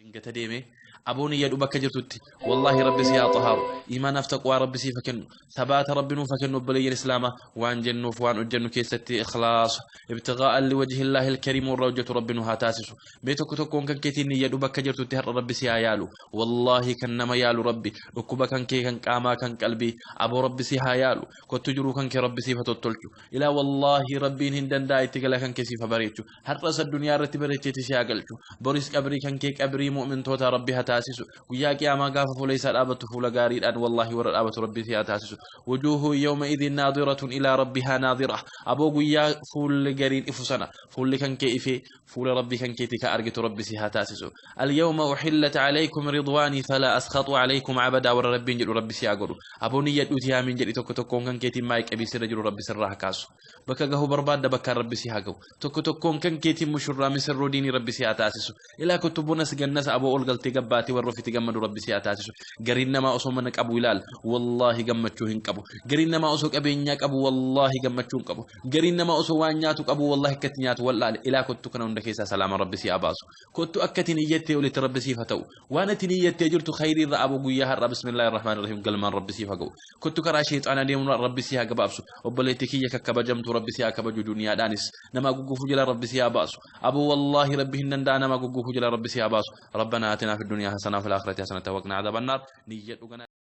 Dingata deemee aboon iyyadhu bakka jirtutti, wallaahi Rabbi si haa xahaaru, iimaanaaf taqwaa Rabbi siif haa kennu, sabaata Rabbi nuuf haa kennu. Obboleeyyan Islaamaa, waan jennuuf waan hojjennu keessatti ikhlaasa, ibtigaa'an liwajhillaahi alkariim warra hojjetu Rabbi nu haa taasisu. Mee tokko tokkoon kan keetiin iyyadhu bakka jirtutti, har'a Rabbi si haa yaalu. Wallaahi kan nama yaalu Rabbi. Dhukkuba kan kee kan qaamaa, kan qalbii, aboo Rabbi si haa yaalu. Kottu, jiruu kan kee Rabbi siif haa tottolchu. Ilaa, wallaahi Rabbiin hin danda'a, itti gala kan kee siif haa bareechu. Har'as addunyaa irratti bareecheeti si haa galchu. Boris qabrii kan kee qabrii mu'mintoota Rabbi haa taasisu. Guyyaa Qiyaamaa gaafa fuula isaa dhaabattu fuula gaariidhaan wallaahi warra dhaabatu Rabbi si haa taasisu. Wujuuhu yawma idin naadiratun ilaa rabbihaa naadira. Aboo, guyyaa fuulli gariin ifu sana fuulli kan kee ifee fuula Rabbii kan keetii ka argitu Rabbi si haa taasisu. Alyawma uxillat calaykum ridwaanii falaa askhatu calaykum abadaa warra Rabbiin jedhu Rabbi si haa godhu. Aboo, niyyadhuuti yaamiin jedhi. Tokko tokkoon kan keetiin maayii qabii sirra jiru Rabbi sirraa haa kaasu. Bakka gahu barbaadda, bakkaan Rabbi si haa gahu. Tokko tokkoon kan keetiin mushurraa misirroo diinii Rabbi si haa taasisu. Ilaa, kottu, bonas gannas aboo ol galtee gabbaatee warra ofitti gammadu Rabbi si haa taasisu. Gariin namaa osoo mana qabu, ilaal, wallaahi gammachuu hin qabu. Gariin namaa osoo qabeenyaa qabu, wallaahi gammachuu hin qabu. Gariin namaa osoo waan nyaatu qabu, wallaahi akkatti nyaatu wallaale. Ilaa, kottu, kana hunda keessaa salaama Rabbi si haa baasu. Kottu, akka itin iyyattee olitti Rabbi siif haa ta'u. Waan itin iyyattee jirtu khayrii irra, aboo, guyyaa har'a bismillaahi rahmaani rahiim galmaan Rabbi siif haa ga'u. Kottu, karaa sheexaanaa deemuun Rabbi si haa gabaabsu. Obboleettii kiyya kakkabajamtu, Rabbi si haa kabaju. Duniyaadhaanis nama guggufuu jala Rabbi si haa baasu. Aboo, wallaahi Rabbi hin danda'a, nama guggufuu jala Rabbi si haa baasu. ربنا آتنا في الدنيا حسنة وفي الآخرة حسنة وقنا عذاب النار. Niyyadhu gana.